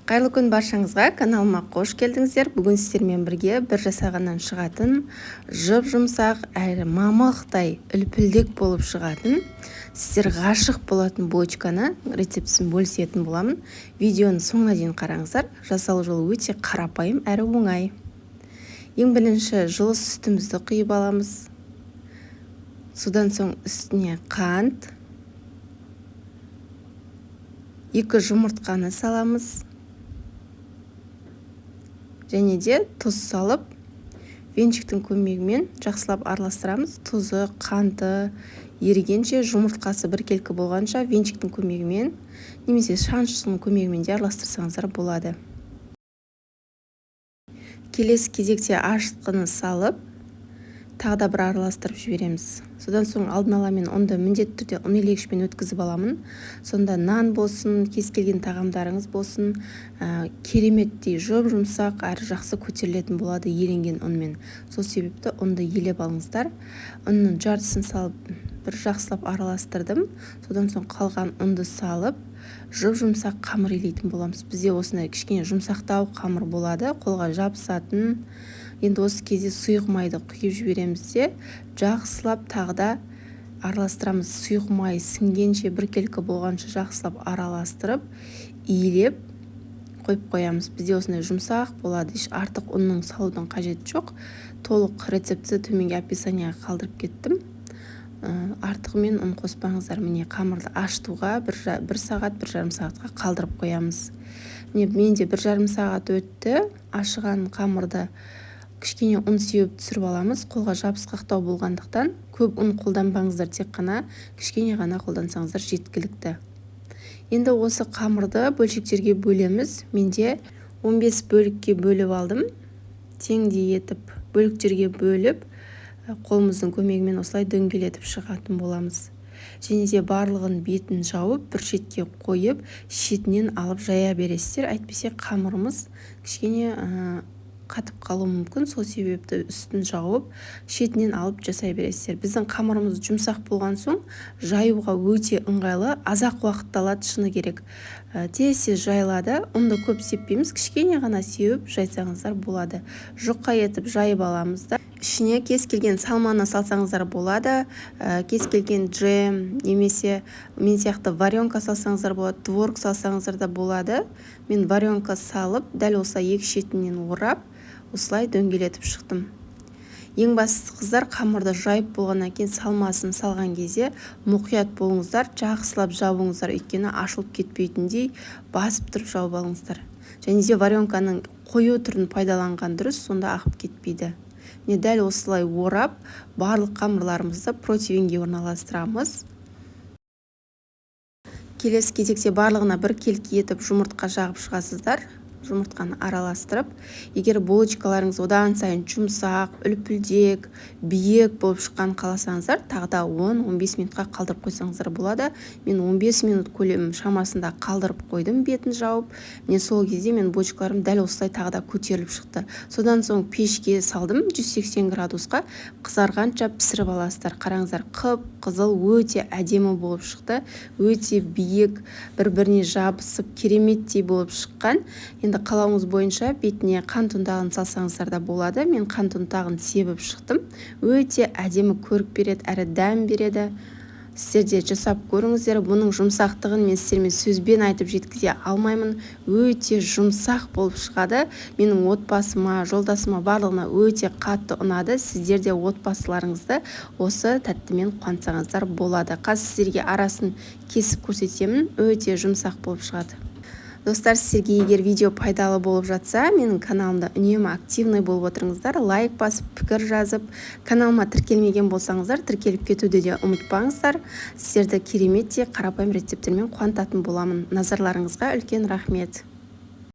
Қайырлы күн баршаңызға, каналыма қош келдіңіздер. Бүгін сіздермен бірге бір жасағаннан шығатын, жұп-жұмсақ әрі мамықтай үлпілдек болып шығатын, сіздер ғашық болатын булочканы рецептісін бөлісетін боламын. Видеоның соңына дейін қараңыздар. Жасалу жолы өте қарапайым әрі оңай. Ең бірінші жылы сүтімізді құйып аламыз. Содан соң үстіне қант, 2 жұмыртқаны саламыз. Және де тұз салып, венчиктің көмегімен жақсылап араластырамыз. Тұзы, қанты ерігенше, жұмыртқасы біркелкі болғанша венчиктің көмегімен немесе шанышқының көмегімен де араластырсаңыздар болады. Келесі кезекте ашытқыны салып, тағы да бір араластырып жібереміз. Содан соң алдын ала мен ұнды міндетті түрде ұн елегішпен өткізіп аламын. Сонда нан болсын, кез келген тағамдарыңыз болсын, кереметтей жұп-жұмсақ әрі жақсы көтерілетін болады еленген ұнмен. Сол себепті ұнды елеп алыңыздар. Ұнның жартысын салып, бір жақсылап араластырдым. Содан соң қалған ұнды салып, жұп-жұмсақ қамыр илейтін боламыз. Бізде осындай кішкене жұмсақтау қамыр болады, қолға жабысатын. Енді осы кезде сұйық майды құйып жібереміз де, жақсылап тағы да араластырамыз. Сұйық май сіңгенше, біркелкі болғанша жақсылап араластырып, илеп қойып қоямыз. Бізде осындай жұмсақ болады, еш артық ұнның салудың қажеті жоқ. Толық рецептті төменге описанияға қалдырып кеттім. Артығымен ұн қоспаңыздар. Міне, қамырды ашытуға бір сағат, 1,5 сағатқа қалдырып қоямыз. Міне, менде 1,5 сағат өтті. Ашыған қамырды кішкене ұн сеуіп түсіріп аламыз. Қолға жабысқақтау болғандықтан көп ұн қолданбаңыздар, тек қана кішкене ғана қолдансаңыздар жеткілікті. Енді осы қамырды бөлшектерге бөлеміз. Менде 15 бөлікке бөліп алдым. Теңдей етіп бөліктерге бөліп, қолымыздың көмегімен осылай дөңгелетіп шығатын боламыз. Және де барлығын бетін жауып, бір шетке қойып, шетінен алып жая бересіздер. Әйтпесе қамырымыз кішкене қатып қалуы мүмкін. Сол себепті үстін жауып, шетінен алып жасай бересіздер. Біздің қамырымыз жұмсақ болған соң жаюға өте ыңғайлы, аз-ақ уақыт алады, шыны керек. Тез-тез жайылады. Ұнды көп сеппейміз, кішкене ғана сеуіп жайсаңыздар болады. Жұқа етіп жайып аламыз да, ішіне кез келген салманы салсаңыздар болады, кез келген джем немесе мен сияқты варенка салсаңыздар болады, творог салсаңыздар да болады. Мен варенка салып, дәл осылай екі шетінен орап, осылай дөңгелетіп шықтым. Ең бастысы, қыздар, қамырды жайып болғаннан кейін салмасын салған кезде мұқият болыңыздар, жақсылап жабыңыздар, өйткені ашылып кетпейтіндей басып тұрып жауып алыңыздар. Және де варенканың қою түрін пайдаланған дұрыс, сонда ағып кетпейді. Міне, дәл осылай орап, барлық қамырларымызды противеньге орналастырамыз. Келесі кезекте барлығына біркелкі етіп жұмыртқа жағып шығасыздар. Жұмыртқаны араластырып, егер булочкаларыңыз одан сайын жұмсақ, үлпілдек, биік болып шыққанын қаласаңыздар, тағы да 10-15 минутқа қалдырып қойсаңыздар болады. Мен 15 минут көлем шамасында қалдырып қойдым бетін жауып. Міне, сол кезде мен булочкаларым дәл осылай тағы да көтеріліп шықты. Содан соң пешке салдым, 180 градусқа қызарғанша пісіріп аласыздар. Қараңыздар, қып-қызыл, өте әдемі болып шықты, өте биік, бір-біріне жабысып, кереметтей болып шыққан. Енді қалауыңыз бойынша бетіне қант ұнтағын салсаңыздар да болады. Мен қант ұнтағын себіп шықтым. Өте әдемі көрік береді әрі дәм береді. Сіздер де жасап көріңіздер. Бұның жұмсақтығын мен сіздермен сөзбен айтып жеткізе алмаймын. Өте жұмсақ болып шығады. Менің отбасыма, жолдасыма, барлығына өте қатты ұнады. Сіздер де отбасыларыңызды осы тәттімен қуантсаңыздар болады. Қазір сіздерге арасын кесіп көрсетемін. Өте жұмсақ болып шығады. Достар, сіздерге егер видео пайдалы болып жатса, менің каналымда үнемі активный болып отырыңыздар, лайк басып, пікір жазып, каналыма тіркелмеген болсаңыздар, тіркеліп кетуді де ұмытпаңыздар. Сіздерді кереметтей қарапайым рецепттермен қуантатын боламын. Назарларыңызға үлкен рахмет.